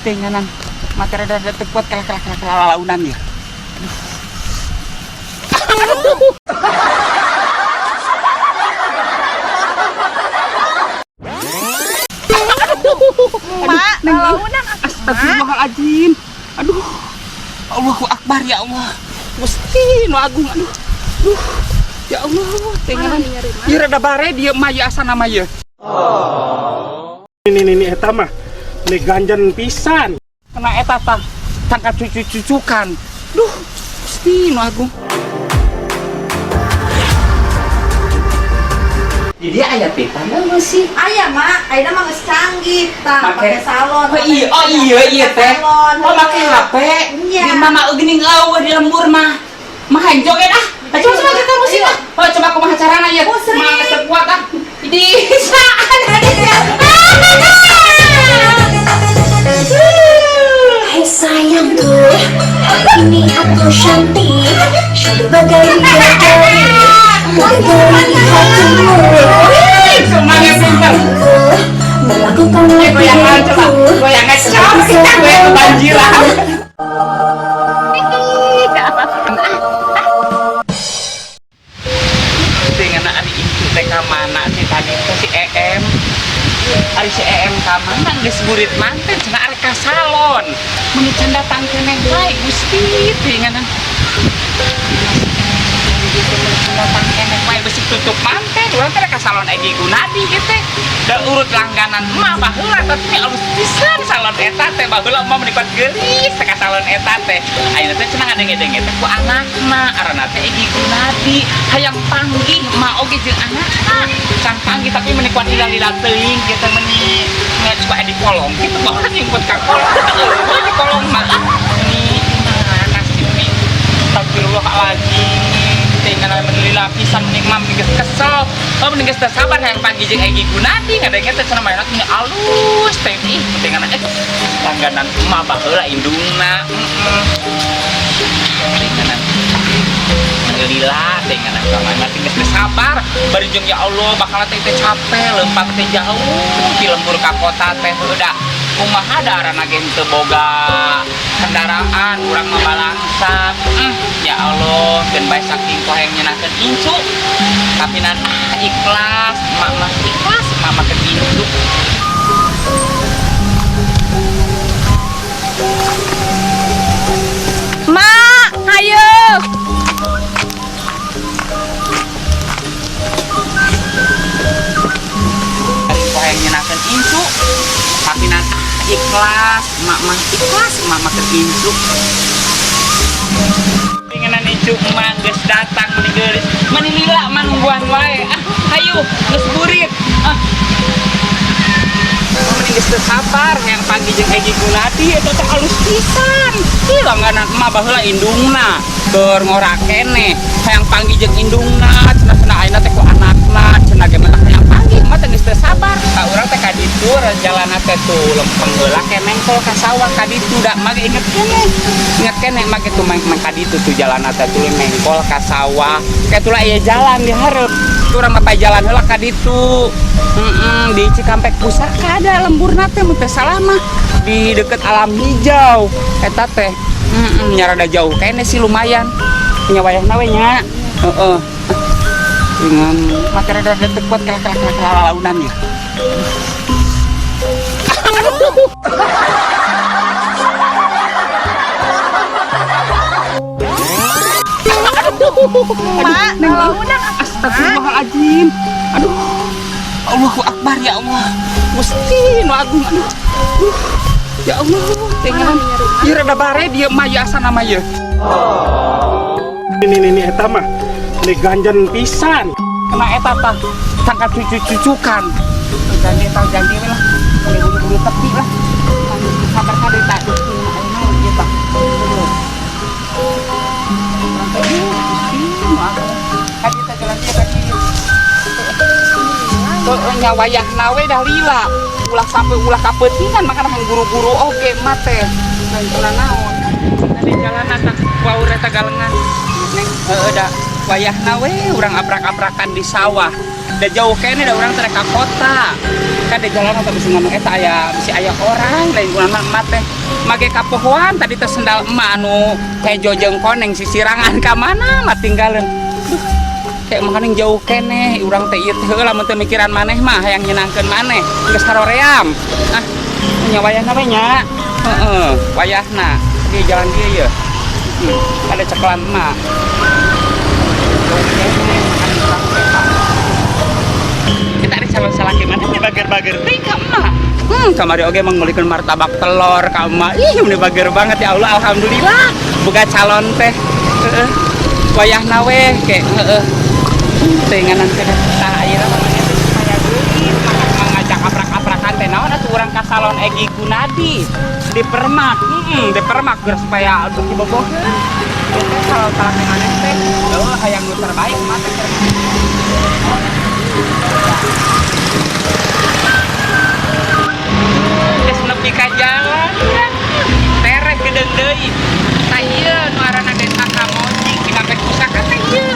Tenganan materi rada teu kuat kalah kalah kalah kalah lalaunan ya. Aduh. Mak, lalaunan. Astagfirullahaladzim. Aduh. Allahu Akbar, ya Allah. Gusti nu agung, aduh. Duh. Ya Allah, tenganan. Ieu rada bare dieu mah ieu asana mah ieu. Ini ini eta mah ini ganjen pisan. Kena eta tah tangka cucu-cucukan. Duh, Gusti nu agung. Jadi aya teh tanda sih. Aya, Mak, ayeuna mah geus canggih tah, Make- make salon. Oh iya, oh iya iya teh. Salon. Oh, make HP. Iya. Di mama geuning eueuh di lembur mah. Mah hayang joget ah. Ah, coba coba kita musik ah. Oh, coba kumaha carana ya? Musrik. Mah teu kuat ah. Di saan. Hai sayangku, ini aku cantik, syahdu bagai bidadari, menggali hatimu. Semuanya pintar. Sayangku, melakukan Eh, goyangan coba. lebihku. Goyangan coba kita goyang kebanjiran. Dengan ari incu teh ka mana sih tadi teh si EM. Ari si EM ka mana geus burit manten cenah arek ka salon. Mun can datang keneh wae Gusti teh. Datang keneh wae besi tutup manten urang teh ka salon Egi Gunadi ieu teh. Da urut langganan mah baheula tapi alus pisan salon eta teh, baheula mah meuni kuat geulis teh ka salon eta teh. Ayeuna teh cenah ngadenge-denge teh ku anakna, aranna teh Egi Gunadi, hayang panggih mah oge jeung anakna. Can panggih tapi meuni kuat lila-lila teuing kieu teh, meuni nggak suka di kolong kitu, bawa nyumput ka kolong. Eueuh, di kolong mah ah meuni mana sih meuni. Astagfirullahaladzim, tinggal meni lila pisan, mending mah mending geus kesel. Oh, mending geus teu sabar hayang panggih jeung Egi Gunadi. Ngadenge teh cenah mainna meni alus teh, ih tinggal langganan emak baheula indungna, heeh. Tinggal lila tinggal kamana geus teu sabar bari jeung ya Allah bakal teh teh capek leumpang teh jauh di lembur ka kota teh, heuh da kumaha da arana ge teu boga kendaraan urang mah balangsa. Ya Allah, keun bae saking ku hayang nyenangkeun incu, tapi nan ah, ikhlas emak mah, ikhlas emak mah keur incu. Mak, ayo. Saking ku hayang nyenangkeun incu, tapi nan ah, ikhlas emak mah, ikhlas emak mah keur incu. Pengenan incu emak geus datang, meni geulis, meni lila mah nungguan wae ah. Hayu, geus burit ah. Mending geus teu sabar hayang panggih jeung Egi Gunadi. Eta teh alus pisan. Ih, langganan emak baheula indungna keur ngora keneh, hayang panggih jeung indungna cenah. Cenah ayeuna teh ku anakna cenah ge mah hayang panggih, emak teh geus teu sabar. Ka urang teh ka ditu jalanna teh tuh lempeng heula ke mengkol ka sawah ka ditu, da emak ge inget keneh, inget keneh emak ge tuh mah ka ditu tuh jalanna teh tuh mengkol ka sawah kayak tuh lah, aya jalan di hareup tuh, urang mah jalan heula ka ditu. Di Cikampek Pusaka ada lemburna teh mun teu salah mah di deket alam hijau eta teh. Nya rada jauh kayaknya sih, lumayan nya, wayahna we nya, heeh. Dengan materi rada teu kuat kalah kalah kalah kalah lalaunan ya. Aduh. Mak, lalaunan. Astagfirullahaladzim. Aduh. Allahu Akbar, ya Allah. Gusti nu agung, aduh. Duh. Ya Allah, tinggal. Ieu rada bare dieu mah ieu asana mah ieu. Ini ini eta mah ini ganjen pisan. Kena eta tah tangka cucu-cucukan. Janji tah janji we lah. Meni buru-buru tepi lah. Sabar kade tak duh ayeuna ieu tah. Urang teh Gusti nu agung. Kadi teh jalan ieu kadi. Tuh nya wayahna we dah lila. Ulah sampai ulah kapeutingan makana hayang buru-buru oge mah teh. Lain kena naon. Tadi jalan tah waur eta galengan. Neng, heueuh da wayahna we urang abrak-abrakan di sawah. Da jauh keneh da urang teh ka kota. Kan di jalan atau bisa ngomong eta aya bisi aya orang lain guna mah emak teh make kapohoan tadi teh sendal emak anu hejo jeung koneng sisirangan ka mana mah tinggalin. Duh, kayak makanan jauh keneh urang teh ieu teh heula mun teu mikiran maneh mah hayang nyenangkeun maneh geus haroream. Ah, nya wayahna we nya. Heeh, wayahna di jalan dieu ye. Ada ceklan emak. Jauh keneh makanan urang teh. Kita ada calon salaki mana nih bager-bager teh ka emak. Kamari oge emang meulikeun martabak telur ka emak. Ih, ini bager banget ya Allah, alhamdulillah. Boga calon teh. Heeh. Wayahna we ke heeh. Teh nganan teh tah ayeuna mah maneh teh supaya duit maka ngajak aprak-aprakan teh naon atuh urang ka salon Egi Gunadi di Permak. Heeh, di Permak geus supaya untuk dibobokeun. Ieu teh salon salaki maneh teh heuh hayang nu terbaik mah teh. Geus nepi ka jalan ya. Tereh gedeung deui. Tah ieu nu ngaranna Desa Kamojing Cikampek Pusaka teh ieu.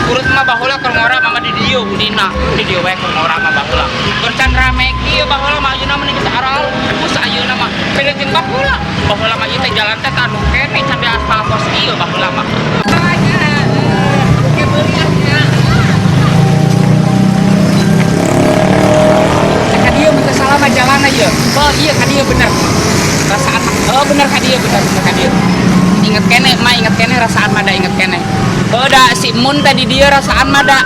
Urut mah baheula keur ngora mah di dieu dina. Di dieu we keur ngora mah baheula. Keur can rame kieu baheula mah ayeuna mah geus aralus ayeuna mah. Beda jeung baheula. Baheula mah ieu teh jalan teh anu keneh can di aspal kos ieu baheula mah. Oke beuli ah nya. Ka dieu mun teu salah mah jalanna ieu. Oh iya ka dieu bener. Rasaan mah. Oh bener ka dieu bener bener ka dieu. Inget keneh mah inget keneh rasaan mah da inget keneh. Oh da si Mun teh di dieu rasaan mah da.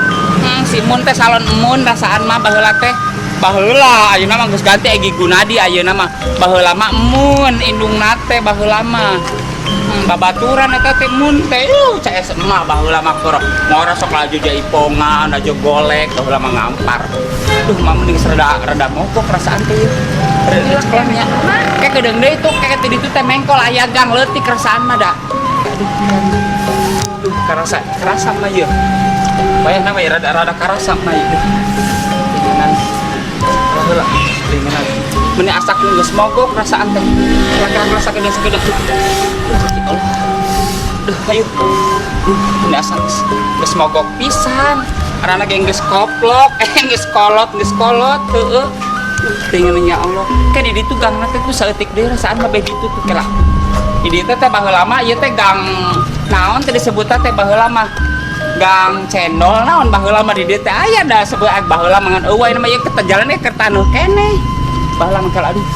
Si Mun teh salon Mun rasaan mah baheula teh. Baheula ayeuna mah geus ganti Egi Gunadi ayeuna mah. Baheula mah Mun indungna teh baheula mah. Babaturan eta teh Mun teh CS emak baheula mah keur ngora sok laju jaipongan, laju golek, baheula mah ngampar. Duh, mah mending rada rada mogok rasaan teh ieu. Rada ceklonnya. Kayak gedeung deui tuh, kayak tadi itu teh mengkol aya gang leutik rasaan mah da. Aduh, duh, karasa kerasa mah ieu. Bayangna mah rada rada karasa mah ieu. Duh. Ringanan. Baheula, ringanan. Meni asak geus mogok rasaan teh. Raka rasa gede segede. Duh, ya Allah. Duh, ayo. Duh, meni asak geus mogok pisan. Arana ge geus koplok, geus kolot, geus kolot, heueuh. Tinggal ya Allah. Kayak di ditu gangna teh tuh saeutik deui rasaan mah beh ditu tuh kela. Di ditu teh baheula mah ieu teh gang naon teh disebutna teh baheula mah gang cendol naon baheula mah di dieu teh aya da sebut baheula mah ngan eueuh mah ieu ke jalan ge keur tanuh keneh. Baheula mah kela aduh.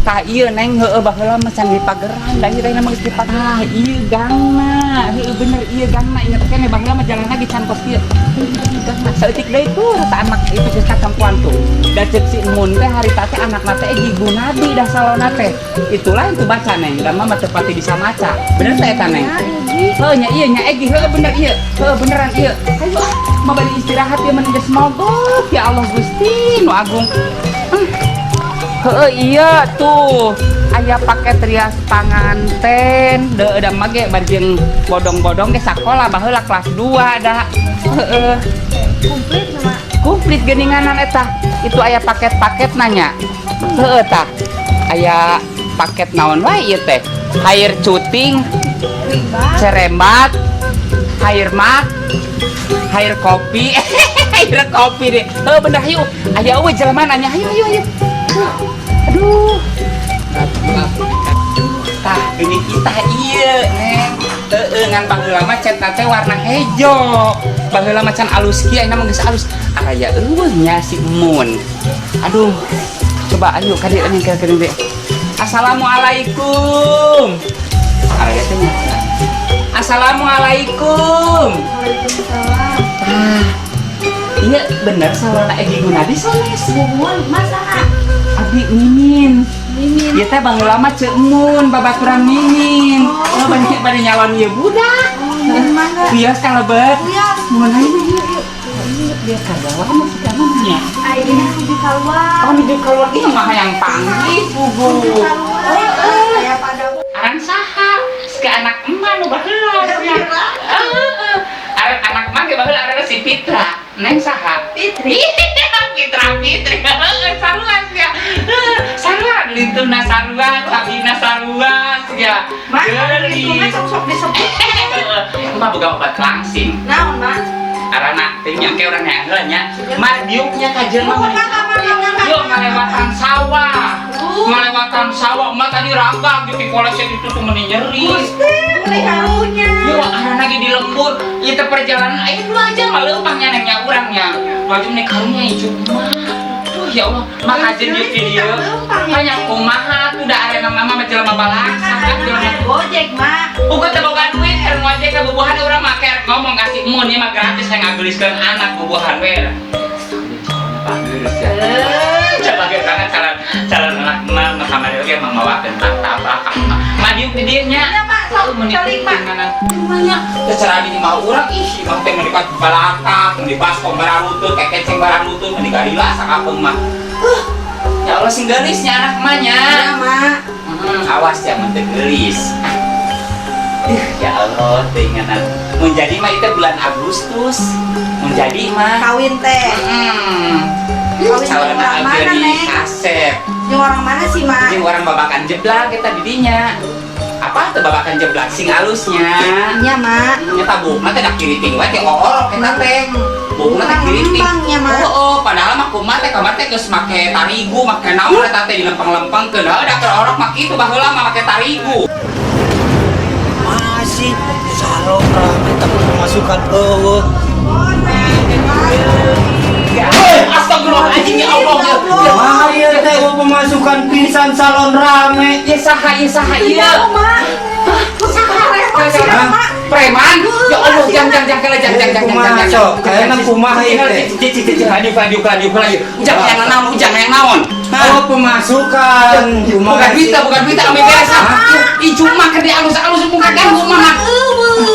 Tah ieu neng heueuh baheula mah can dipageran da ieu teh mah geus dipageran. Ah ieu gangna. Heueuh bener ieu gangna inget keneh baheula mah jalan lagi can kos kieu. Ieu gangna saeutik deui tuh rasaan mah itu geus katempuan tuh. Da ceuk si Mun teh harita teh anakna teh Egi Gunadi dah salonna teh. Itulah yang tuh baca neng, da mah teu pati bisa maca. Bener teh eta neng? Heuh nya ieu nya Egi heueuh bener ieu. Heueuh beneran ieu. Ayo ah, mah bari istirahat ieu mah geus mogok. Ya Allah Gusti nu agung. Heueuh iya tuh. Aya paket rias panganten, deeu da mah ge bari jeung bodong-bodong ge sakola baheula kelas 2 da. Heueuh. Komplit sama. Komplit geuninganan eta. Itu aya paket-paket nanya. Heueuh tah. Aya paket naon wae ieu teh? Hair cuting, cerembat, hair mak, hair kopi, hair kopi deh. Heueuh bener hayu. Aya eueuh jelema nanya hayu hayu hayu. Aduh. Tah geuning kita ieu neng. Heueuh ngan baheula mah cetna teh warna hejo. Baheula mah can alus kieu ayeuna mah geus alus. Aya eueuh nya si Mun. Aduh. Coba ayo ka dieu ka dieu. Assalamualaikum. Aya teh nya. Assalamualaikum. Waalaikumsalam. Ah, iya bener salona Egi Gunadi sanes. Muhun, masa Abdi Mimin. Mimin. Ieu teh baheula mah Ceu Mun babaturan Mimin. Oh, bade bade nyalon ieu budak. Oh, Mimin mangga. Wios ka lebet. Wios. Mun ayo yuk yuk. Yuk dia kagawa mah si nya. Ayeuna nuju keluar. Oh, nuju keluar ieu mah hayang panggih pugu. Nuju keluar. Aya pada Aran saha? Ke anak emak nu baheula sia. Heeh. Aran anak emak ge baheula aranna si Fitra. Neng saha? Fitri. Fitra Fitri. Heeh, sarua sia. Heuh, sarua lintuna sarua, cabina sarua sia. Mak, lintuna sok-sok disebut. Emak boga obat langsing. Naon, Mak? Arana teh nya ke urang heula nya. Mah diuknya ka jelema. Nuhun, Mak, mak, mak, mak. Yuk ngalewatan sawah. Ngalewatan sawah mah tadi raga gitu koleset itu tuh meni nyeri. Gusti, meni karunya. Yo, arana lagi di lembur, ieu teh perjalanan aya 2 jam mah leumpang nya nengnya urang nya. 2 jam nih karunya incu mah. Duh ya Allah, maka jeung ieu video. Banyak kumaha tuh da arena mama mah jelema balaksa kan jelema. Gojek, Mak. Uga teu boga duit keur ngojek ka bubuhan urang mah keur ngomong kasih mun ieu mah gratis yang ngageliskeun anak bubuhan we. Bagus ya. Coba ge kana calon calon anak mah mah kamari oge mah mawakeun martabak. Mah diuk di dieu nya. Ya, Mak, sok calik, Mak. Kumanya secara di imah urang ih imah teh meuni balakak, meuni baskom baralutut, kekeceng baralutut, meuni garila sakapeung mah. Ya Allah sing geulis nya anak mah nya. Ya, Mak. Awas ya mun teu geulis. Ya Allah, teuinganan. Mun jadi mah itu bulan Agustus. Mun jadi mah. Kawin teh. Kawin Calon jeung orang mana, abdi Neng? kasep. Jeung orang mana sih, Mak? Jeung orang babakan jeblak kita didinya. Apa tuh babakan jeblak sing alusnya? Nya, Mak. Nya buukna teh da kiriting we teh orok eta teh. Buukna teh kiriting. Lempang nya, Mak. Oh, padahal mah kumaha teh kamar teh geus make tarigu, make naon eta teh dilempeng-lempengkeun. Heuh da keur orok mah kitu baheula mah make tarigu. Masih salon rame tapi pemasukan eueuh. Astagfirullahaladzim ya Allah. Ya. Wah, ieu teh eueuh pemasukan pisan salon rame. Ya saha ieu saha ieu? Ya, Mak. Saha preman sih, Mak. Preman? Ya Allah, jang jang jang kala jang jang jang jang jang. Sok, kayaknya kumaha ieu teh. Cici cici laju laju laju laju. Ujang yang naon, ujang yang naon? Oh, pemasukan. Bukan duit, bukan duit, ame beres. Ih cuma ke di alus-alus bukan ganggu mah.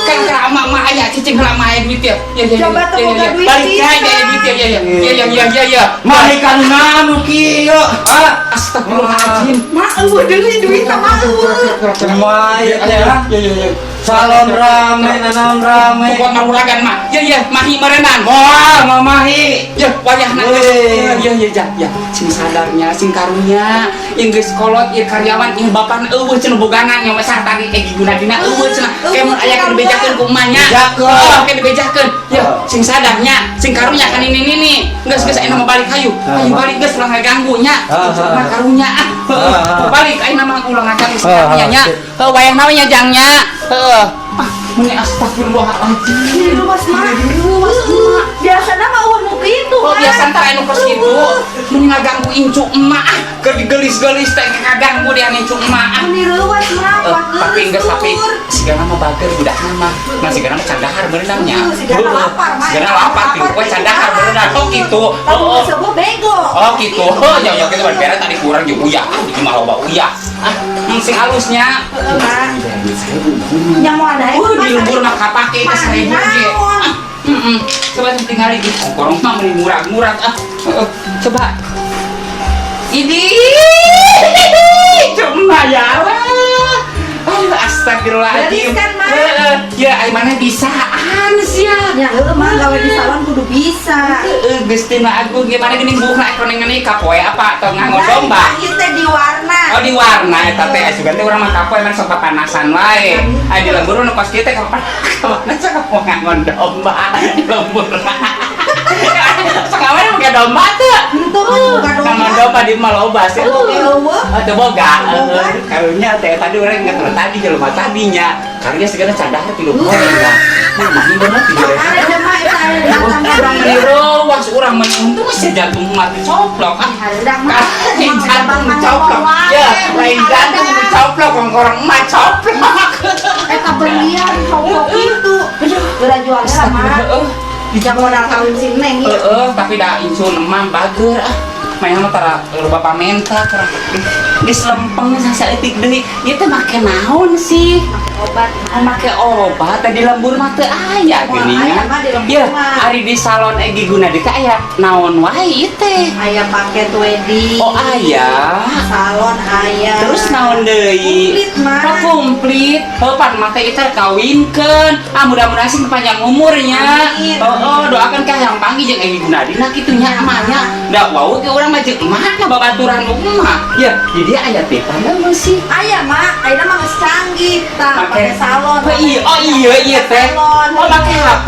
Kan kera ama mah aya cicing heula mah aya duit ya. Ya ya. Coba tuh boga duit Balik ya sisa. Ya duit ya ya ya. Ya ya ya ya ya. Mari kan naon kieu? Ah, Astagfirullahaladzim. Mak, eueuh deui duit mah eueuh. kumaha ieu teh? Ah? Ya ya ya. Salon rame, naon rame. Kuat maruragan mah. Ya ya, mahi merenan. Moal mamahi. Ya, wayahna geus. Weh. Ya ya ya ya. Sing sadarnya, sing karunya, yang geus kolot ieu karyawan ieu bapan eueuh cenah bogana nya mah tadi Egi Gunadina eueuh cenah. Kayak mun aya keur dibejakeun ku emaknya. Bejakeun. Oh, keur dibejakeun. Ya, sing sadarnya, sing karunya kan ini nini. Geus geus ayeuna mah balik hayu. Hayu balik geus ulah ngaganggu nya. Ah, ah. Mah karunya ah. Heuh, Ah, ah. balik ayeuna mah ulah ngaganggu sing Ah, ah, karunya nya. sip. Heuh, wayahna we nya jangnya. Heuh. Ah, meni astagfirullahaladzim. Luas, Mak. Luas, Mak. Biasana mah eueuh nu kitu, Oh Mak. biasa ntar anu kos kitu meni ngaganggu incu emak ah keur digelis-gelis teh kaganggu dia incu emak ah. Meni reuwas, Mak. Eh, Wah, tapi enggak tapi geus, sigana mah bager budakna mah nah sigana mah candahar berenang nya. Heuh, sigana lapar, Mak. Sigana lapar tilu poe candahar berenang oh gitu. Lamun Oh, oh. geus sebuah bego. Oh gitu, oh ya ya gitu beres tadi kurang jeung uyah, ah di mah loba uyah. Ah, sing halusnya. Heeh, Mak. Yang mau ada Di lembur mah kapake teh 1.000 ge. Naon? Ah, heeh. Coba tinggali di kongkorong mah meuni murag-murag ah. Heeh, coba. Ini cuma ya Allah. Aduh, astagfirullahaladzim. Beres kan, Mak? Heeh. Ya, ai mana bisaan sih ya. Ya heueuh mah gawe di salon kudu bisa. Heeh, Gusti mah agung gimana geuning buukna ekonomi ngene kapoe apa atau nganggo domba? Ieu teh di warna. Oh di warna eta teh asugan teh urang mah kapoe emang sok papanasan wae. Ai di lembur nu kos kieu teh kapan sok mau ngangon domba di lembur. Sok awe boga domba teu? Henteu mah boga domba. Ngangon domba di mah loba sih. Eueuh. Oh, teu boga. Teu boga. Heeh. Karunya teh tadi urang inget tadi jelema tadinya. Karunya segala cadar tilu poe lah. Nah, mah bener tilu. Ada mah eta aya Urang meni rewas, urang meni untung sih jantung mati coplok ah. Hareudang mah. Lain jantung dicoplok. Ya, lain jantung dicoplok, kongkorong emak coplok. Eta berlian cowok itu. Geura jual heula mah. Heeh. Jang modal kawin si Neng ieu. Heeh, tapi da incun emang bager ah. Main mah tara loba pamenta kurang. Geus lempeng saeutik deui. Ieu teh make naon sih? Obat. Oh, make obat tadi lembur mah teu aya Moal geuning. aya mah di lembur Ya, mah. ari di salon Egi Gunadi teh aya naon wae ieu teh. Aya paket wedding. Oh, aya. Salon aya. Terus naon deui? Komplit, Mak. Oh, komplit. Heuh, pan mah teh ieu kawinkeun. Ah, mudah-mudahan sing panjang umurnya. Amin. Oh, oh, doakan ka yang panggih jeung Egi Gunadi nah kitu nya Ya, emak nya. Da wau ge urang mah jeung emak na babaturan emak. Ya, jadi Di dia aya titah musik. Aya, Mak, ayeuna mah geus canggih tah, Make make salon. Oh iya, oh iya iya teh. Salon. Oh, make HP.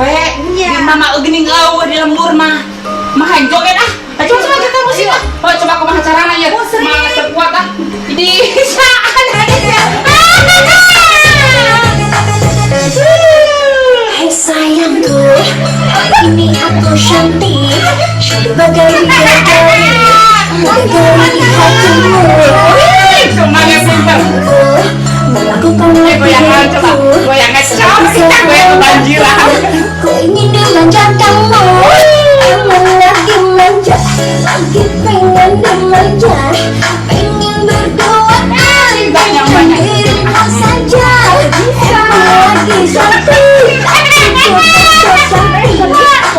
Iya. Di mama geuning eueuh di lembur mah. Mah hayang joget ah. Ah, coba coba kita musik ah. Oh, coba kumaha carana ya? Musik. Mah teu kuat ah. Di saan. Hei sayangku, hari ini aku cantik, syahdu bagai bidadari, menggagali hatimu. Semuanya pinter. Sayangku, melakukan Eh, goyangan coba. lebih. Goyangan coba. Kita goyang kebanjiran. Ku ingin dimanjakanmu. Emang lagi manja, lagi pengen dimanja, pengen berduaan Banyak, dengan banyak. dirimu saja. Emang lagi cantik, cukup cantik,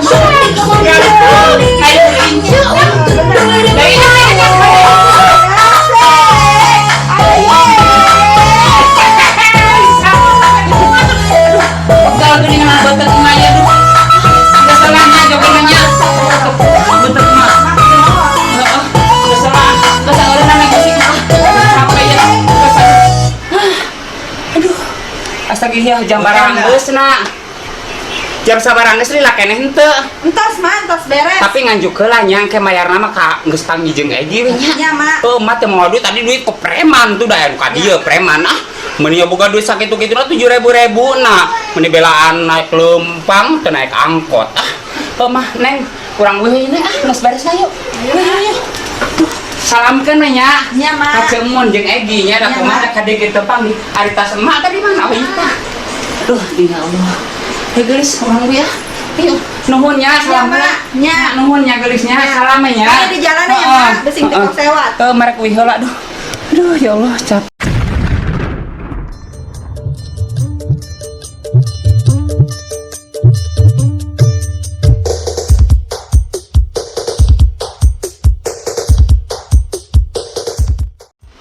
cantik sekali. Ayo incu. Untuk dirimu. Pegal geuning mah beuteung mah ya duh. Geus salah jogelannya. Beuteung mah. Heeh. Geus salah. Geus eureunna musik ah. Capek ya. Geus. Aduh. Astagfirullah, jam barang geus na. Jam sabaraha geus lila keneh henteu. Entos, Mak, entos beres. Tapi nganjuk heula nya engke mayarna mah ka geus panggih jeung Egi we nya. Nya, Mak. Heuh, mah teu mawa duit, tadi duit ke preman tuh da ka dieu preman ah. Meuni boga duit sakitu-kitu na 7.000 ribu na. Meuni belaan naik lempang teu naik angkot ah. Heuh mah Neng, kurang leuwih ini ah, geus beres yuk. Ayo, ayo. Tuh, salamkeun we nya. Nya, Mak. Ka Cemun jeung Egi nya da Nya, kumaha Mak. ka dieu kitu panggih. Ari tas emak tadi mana oh ieu tah. Duh, tinggal Allah. Hei geulis, urang ya. Ayo, nuhun nya, salam Mak. heula. Nya. Nuhun nya geulisnya, salam nya. Ayo di jalan ya, Mak. Besing teu sewat. Heuh, merek wih heula duh. Aduh, ya Allah, capek.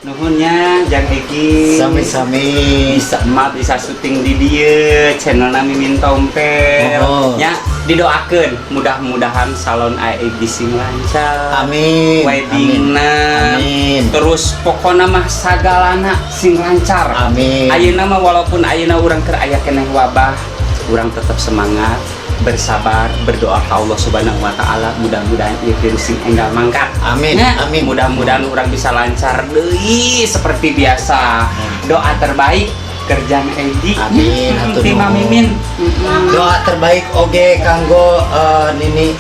Nuhun nya, Jang Egi. Sami-sami. Bisa emak bisa syuting di dieu channel Mimin Tompel. Oh. Nya didoakeun mudah-mudahan salon AEG sing lancar. Amin. Weddingna. Amin. Terus pokona mah sagalana sing lancar. Amin. Ayeuna mah walaupun ayeuna urang keur aya keneh wabah, urang tetap semangat, bersabar, berdoa ke Allah Subhanahu wa taala, mudah-mudahan ieu virus sing enggal mangkat. Amin. Ya, Amin. mudah-mudahan urang bisa lancar deui seperti biasa. Doa terbaik kerjaan Egi. Amin. Hatur Terima nuhun. Mimin. Doa terbaik oge kanggo Nini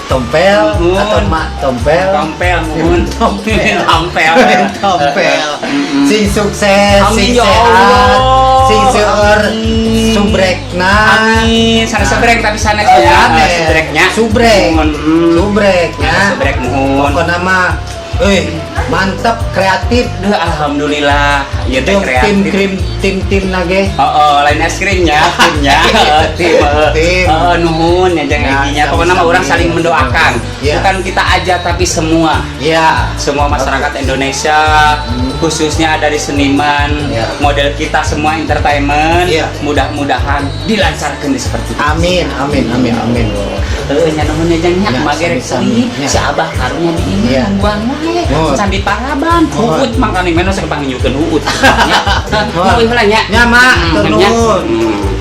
Tompel Nuhun. atau Mak Tompel. Tompel nuhun. Tompel. Tompel. Tompel. Mm-mm. Sing sukses, Amin, sing ya sehat, Allah. sing seueur Amin. subrekna. Amin. Sana sebrek tapi sana Oh, ya. sanes. Sebreknya. Subrek. Nuhun. Subreknya. Sebrek nuhun. Pokokna mah mantep kreatif. Duh, alhamdulillah. Ieu teh Jeung tim kreatif. krim tim tim nage. Oh, lain es krimnya, timnya, heeh, tim, heeh. Tim. Heeh, nuhun ya jangan Ya, Eginya. Pokoknya mah sami-sami. orang saling mendoakan. Ya. Bukan kita aja tapi semua. Ya. Semua masyarakat Indonesia, khususnya dari seniman, Ya. model kita semua entertainment, Ya. mudah-mudahan dilancarkan di seperti itu. Amin, amin, amin, amin. Heuh, nya nuhun nya jang nya Ya, magerek sami-sami. deui. Ya. Si Abah karunya di imah Ya. nungguan wae. Nuhun. Can diparaban. Nuhun. Huut mangkaning meno sok panginjukeun huut. Nya. Nuhun. Nuhun heula nya. Nya, Mak. Nya. Nuhun. Hmm.